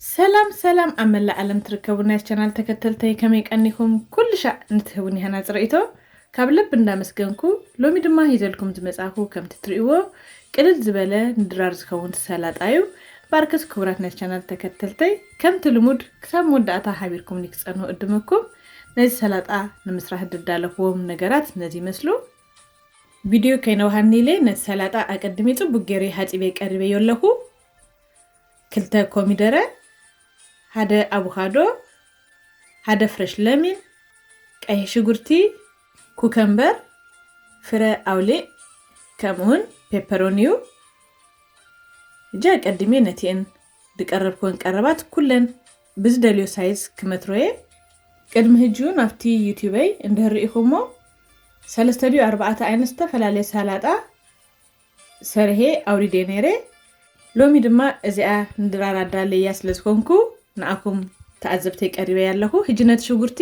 ሰላም ሰላም፣ ኣብ መላእ ዓለም ትርከቡ ናይ ቻናል ተከተልተይ ከመይ ቀኒኹም? ኩሉ ሻዕ ንትህቡኒ ሃናፂ ርእይቶ ካብ ልብ እንዳመስገንኩ፣ ሎሚ ድማ ሂዘልኩም ዝመጻኹ ከምቲ ትርእይዎ ቅልል ዝበለ ንድራር ዝኸውን ሰላጣ እዩ። ባርከስ ክቡራት ናይ ቻናል ተከተልተይ፣ ከምቲ ልሙድ ክሳብ መወዳእታ ሓቢርኩምኒ ክጸንሁ እድመኩም። ነዚ ሰላጣ ንምስራሕ ዝዳለኽዎም ነገራት ነዚ ይመስሉ። ቪድዮ ከይነውሃኒ ኢለ ነቲ ሰላጣ ኣቀድሜ ጽቡቅ ገይረ ሓጺበ ቀሪበዮ ኣለኹ። ክልተ ኮሚደረ፣ ሓደ ኣቮካዶ፣ ሓደ ፍረሽ ለሚን፣ ቀይሕ ሽጉርቲ፣ ኩከምበር፣ ፍረ ኣውሊዕ፣ ከምኡውን ፔፐሮኒ እዩ። እጂ ኣቀድሜ ነቲአን ዝቀረብኩወን ቀረባት ኩለን ብዝደልዮ ሳይዝ ክመትሮየ። ቅድሚ ሕጂ እውን ኣብቲ ዩቲዩበይ እንድህር ርኢኹሞ፣ ሰለስተ ድዩ ኣርባዕተ ዓይነት ዝተፈላለየ ሰላጣ ሰርሄ ኣውሪደ ነይረ። ሎሚ ድማ እዚኣ ንድራር ኣዳለያ ስለ ዝኾንኩ ንኣኹም ተዓዘብተይ ቀሪበያ ኣለኹ። ሕጂ ነቲ ሽጉርቲ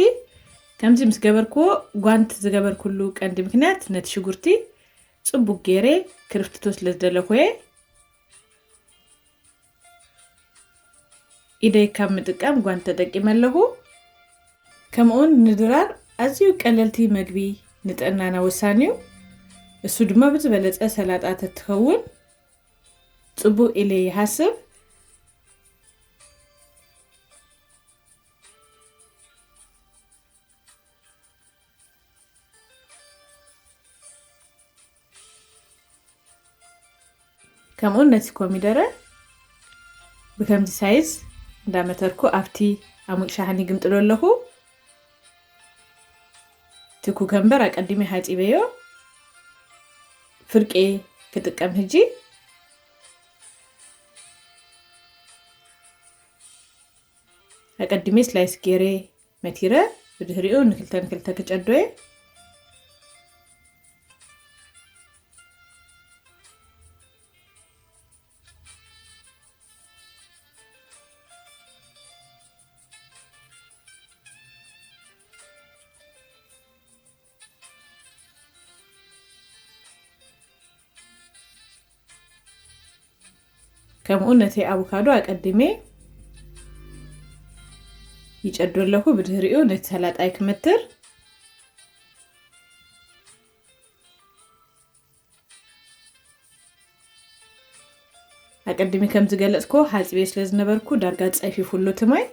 ከምዚ ምስ ገበርክዎ፣ ጓንት ዝገበርኩሉ ቀንዲ ምክንያት ነቲ ሽጉርቲ ጽቡቅ ገይረ ክርፍትቶ ስለ ዝደለኹ እየ። ኢደይ ካብ ምጥቃም ጓንት ተጠቂመ ኣለኹ። ከምኡውን ንድራር ኣዝዩ ቀለልቲ መግቢ ንጥዕናና ወሳኒ እዩ። እሱ ድማ ብዝበለጸ ሰላጣ ተትኸውን ጽቡቅ ኢለ ይሃስብ። ከምኡውን ነቲ ኮሚደረ ብከምዚ ሳይዝ እንዳመተርኩ ኣብቲ ኣሙቕ ሻሕኒ ግምጥሎ ኣለኹ። እቲ ኩከምበር ኣቀዲመ ሓጺበዮ። ፍርቄ ክጥቀም ሕጂ። ኣቀዲመ ስላይስ ገይረ መቲረ፣ ብድሕሪኡ ንክልተ ንክልተ ክጨዶ እየ። ከምኡ ነቲ ኣቮካዶ ኣቀዲመ ይጨዶ ኣለኹ። ብድሕሪኡ ነቲ ሰላጣይ ክመትር። ኣቀዲመ ከም ዝገለጽኩ ሓጺበ ስለ ዝነበርኩ ዳርጋ ጸፊፉ ኣሎ እቲ ማይ።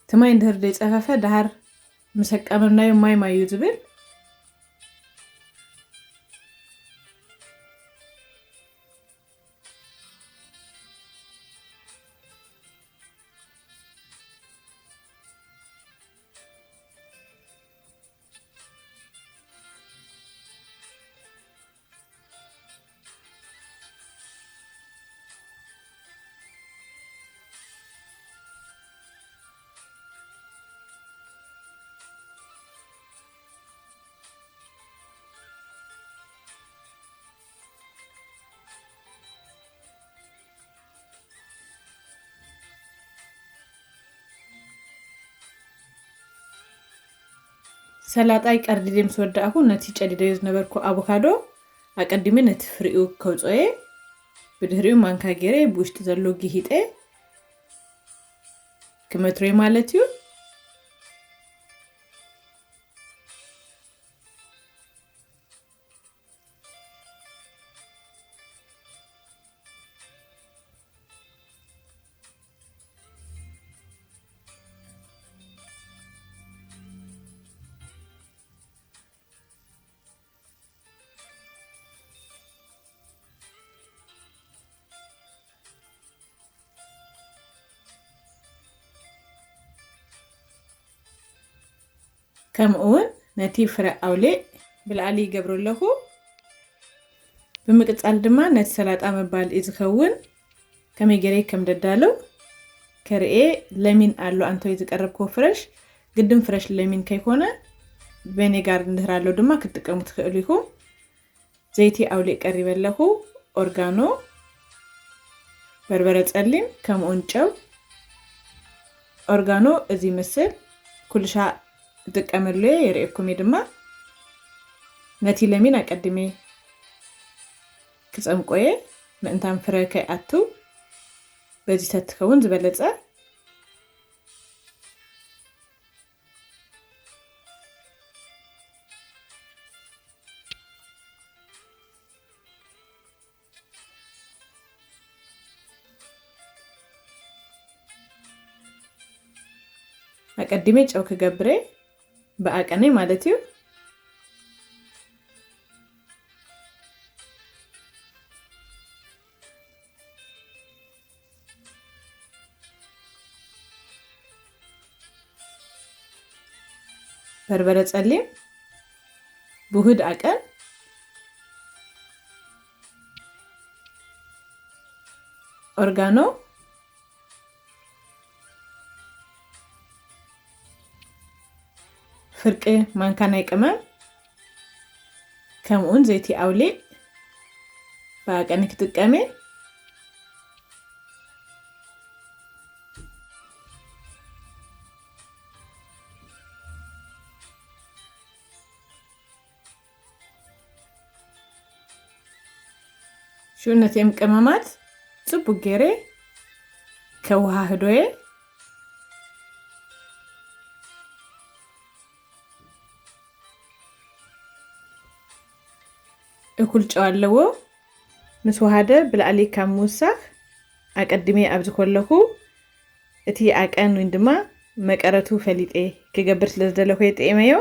እቲ ማይ እንድሕር ዘይጸፈፈ ደሃር ምስ ኣቃመምናዮ ማይ ማይ እዩ ዝብል። ሰላጣይ ቀርዲደ ምስ ወዳእኹ፣ ነቲ ጨዲደዮ ዝነበርኩ ኣቮካዶ ኣቀዲመ ነቲ ፍሪኡ ከውፅኦየ። ብድሕሪኡ ማንካ ገይረ ብውሽጢ ዘሎ ግሂጠ ክመትሮየ ማለት እዩ። ከምኡ እውን ነቲ ፍረ ኣውሊዕ ብላዕሊ ይገብሮ ኣለኹ። ብምቅጻል ድማ ነቲ ሰላጣ መባልዒ ዝኸውን ከመይ ገይረ ከም ደዳለው ከርኤ። ለሚን ኣሎ ኣንቶይ ዝቀረብክዎ ፍረሽ፣ ግድን ፍረሽ ለሚን ከይኮነ ቬኔጋር እንድህር ኣሎ ድማ ክትጥቀሙ ትኽእሉ ኢኹም። ዘይቲ ኣውሊዕ ቀሪበ ኣለኹ። ኦርጋኖ፣ በርበረ ጸሊም፣ ከምኡውን ጨው። ኦርጋኖ እዚ ይመስል። ኩልሻ እጥቀመሉ እየ፣ የርእየኩም እየ ድማ። ነቲ ለሚን ኣቀድሜ ክጸምቆ እየ፣ ምእንታን ፍረ ከይኣቱ። በዚ ተትኸውን ዝበለጸ። ኣቀዲመ ጨው ክገብረ፣ ብኣቀነይ ማለት እዩ። በርበረ ጸሊም፣ ብውህድ ኣቀን፣ ኦርጋኖ፣ ፍርቂ ማንካ ናይ ቀመም፣ ከምኡውን ዘይቲ ኣውሊዕ ብኣቀኒ ክጥቀም እየ። ሽኡ ነቲኦም ቀመማት ጽቡቅ ገይረ ከወሃህዶ እየ። እኩል ጨው ኣለዎ። ምስ ወሃደ ብላዕሊ ካብ ምውሳኽ ኣቀድሜ ኣብዚ ከለኹ እቲ ኣቀን ወይ ድማ መቀረቱ ፈሊጠ ክገብር ስለ ዝደለኹ እየ ጥዒመዮ።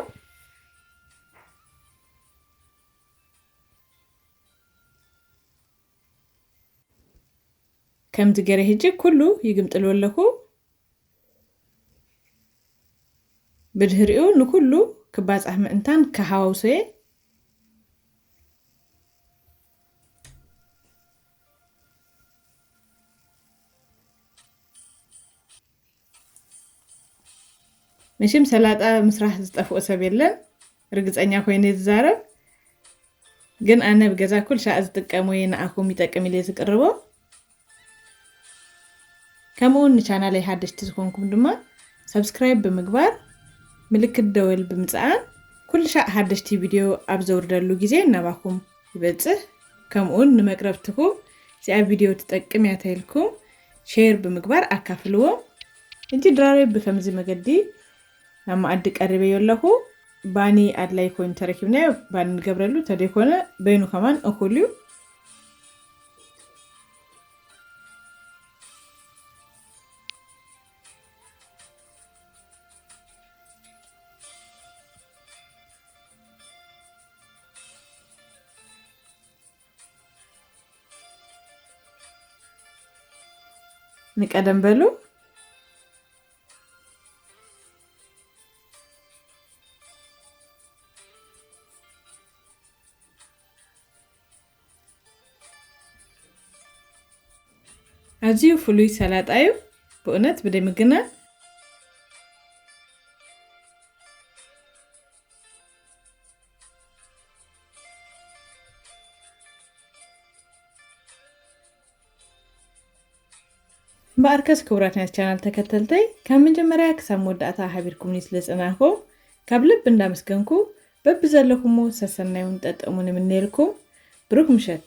ከምዚ ገይረ ሕጂ ኩሉ ይግምጥሎ ኣለኹ። ብድሕሪኡ ንኩሉ ክባጻሕ ምእንታን ክሃዋውሶ እየ። መሽም ሰላጣ ምስራሕ ዝጠፍኦ ሰብ የለን፣ ርግጸኛ ኮይነ ዝዛረብ። ግን ኣነ ብገዛ ኩል ሻዕ ዝጥቀም ወይ ንኣኹም ይጠቅም ኢለ ዝቅርቦ። ከምኡውን ንቻናለይ ሓደሽቲ ዝኾንኩም ድማ ሳብስክራይብ ብምግባር ምልክት ደወል ብምጽዓን ኩሉ ሻዕ ሓደሽቲ ቪድዮ ኣብ ዘውርደሉ ግዜ ናባኹም ይበጽሕ። ከምኡውን ንመቅረብትኹም እዚኣ ቪድዮ ትጠቅም እያ ተይልኩም ሼር ብምግባር ኣካፍልዎም። ሕጂ ድራረይ ብከምዚ መገዲ ናብ መኣዲ ቀሪበዮ ኣለኹ። ባኒ ኣድላይ ኮይኑ ተረኪብናዮ ባኒ ንገብረሉ፣ ተደይኮነ በይኑ ከማን እኹል እዩ። ንቀደም በሉ። ኣዝዩ ፍሉይ ሰላጣ እዩ ብእውነት ብደይ ምግናን። እምበኣርከስ ክቡራት ናይ ቻናል ተከተልተይ ካብ መጀመርያ ክሳብ መወዳእታ ሓቢርኩምኒ ስለ ዝጸናሕኩም ካብ ልቢ እንዳመስገንኩ በብዘለኹሞ ሰሰናይ እውን ጠጠሙ ንምነየልኩም። ብሩክ ምሸት።